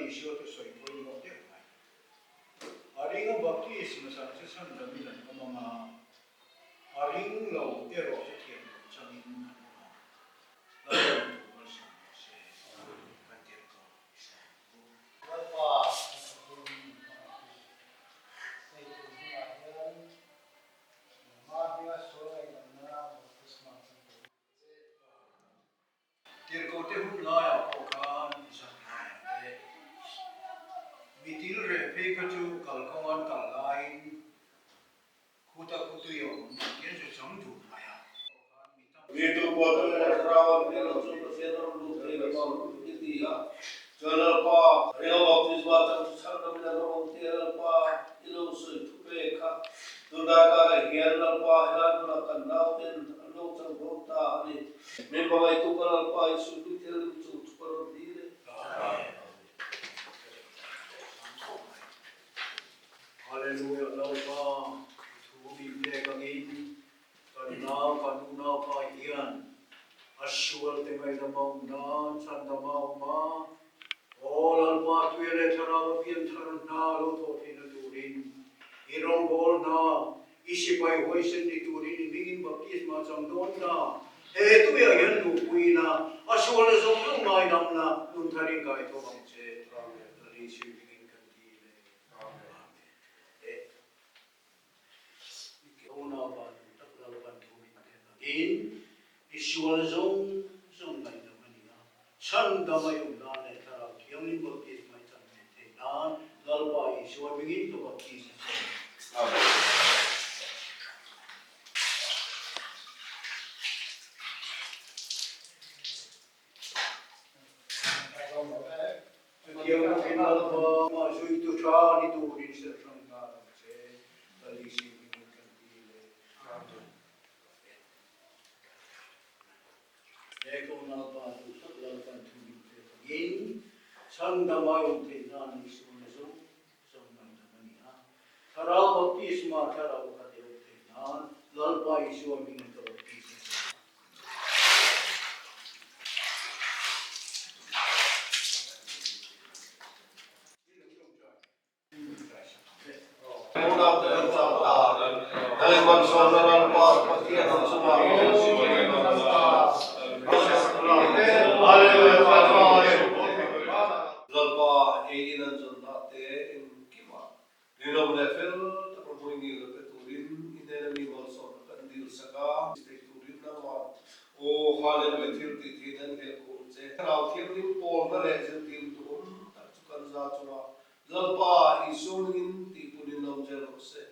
Isua thusawi pawimawh deuh mai. A ringa baptisma chang chu chhandamin an awm ang a, a ring lo erawh chu thiam loh changin an awm ang. Lalpan tu malsawm rawh se, kan tirh tawh i sawi ang u. Lalpa kan Pathian min hmangaih hi hei tun hunah hian nangmah hminga sual ngaihdamna baptisma chang tur che. Tirhkohte hun laiah pawh khan zan laiah te mi til reh phei kha chu kalkawng an kal laiin khuta khutui a awm tih an hre chang duh mai a. Mi tu pawh chu leh thlarau an hmel lo chu Pathian ram lut thei lo ang i ti a. Chuan Lalpa, ringa baptisma chang chu chhan ramin an awm ang tia Lalpa i lo sawi thu pek kha. Tun darkarah hian Lalpa helai hmunah kan nauten an lo chang dawn ta a ni. Min hmangaihtu ka Lalpa i suihpui thil rim chu thu ka rawn dil e. Hallelujah Lalpa i thu min pek angin kan nau kan unaupa hian a sual te ngaihdam a awm nan chhandam a awm a, aw Lalpa tuia leh thlarau a pian thar hna lo thawh theihna turin i rawngbâwl hna I sipai huaisen ni turin i hmingin baptisma chang dawn ta. He tuiah hian luhpui ila, a sualna zawng zawng ngaidam la, nun tharin kai tho ang che. Amen. Lal Isu hmingin kan ti le. Amen. E. I ke unaupa nun tak Lalpan thu min pek angin i sualna zawng zawng ngaihdam a ni a, chhandam a i awm nan leh Thlarau Thianghlim baptisma i chan ve theih nan Lalpa Isua hmingin ka baptis a che. Amen. Chutiang bawkin Lalpa mah zuitu tha ni turin serhram nghal ang che, Lal Isua hmingin kan ti le. Amen. He Kawnalpa duh tak Lalpan thu min pek angin chhandam ai awm theih nan Isua na zawng zawng ngaihdam a ni a. Thlarau baptisma thlarau khat i awm theih nan Lalpa Isua hmingin ka baptis a che. Unaute an chang ta. Hei malsawmna Lalpa Pathian ang chungah Lalpa ei in an zawnna te engkimah rinawm leh fel taka hmui ngil a pe turin i hnena mi malsawmna kan dil sak a. Thei turin nangmah aw Hallelujah thil tih theihna an hliah khum che. Thlarau Thianghlim pawlna leh zirtir duhawm tak chu kan za chungah Lalpa Isua hmingin tih punin awm zel rawh se.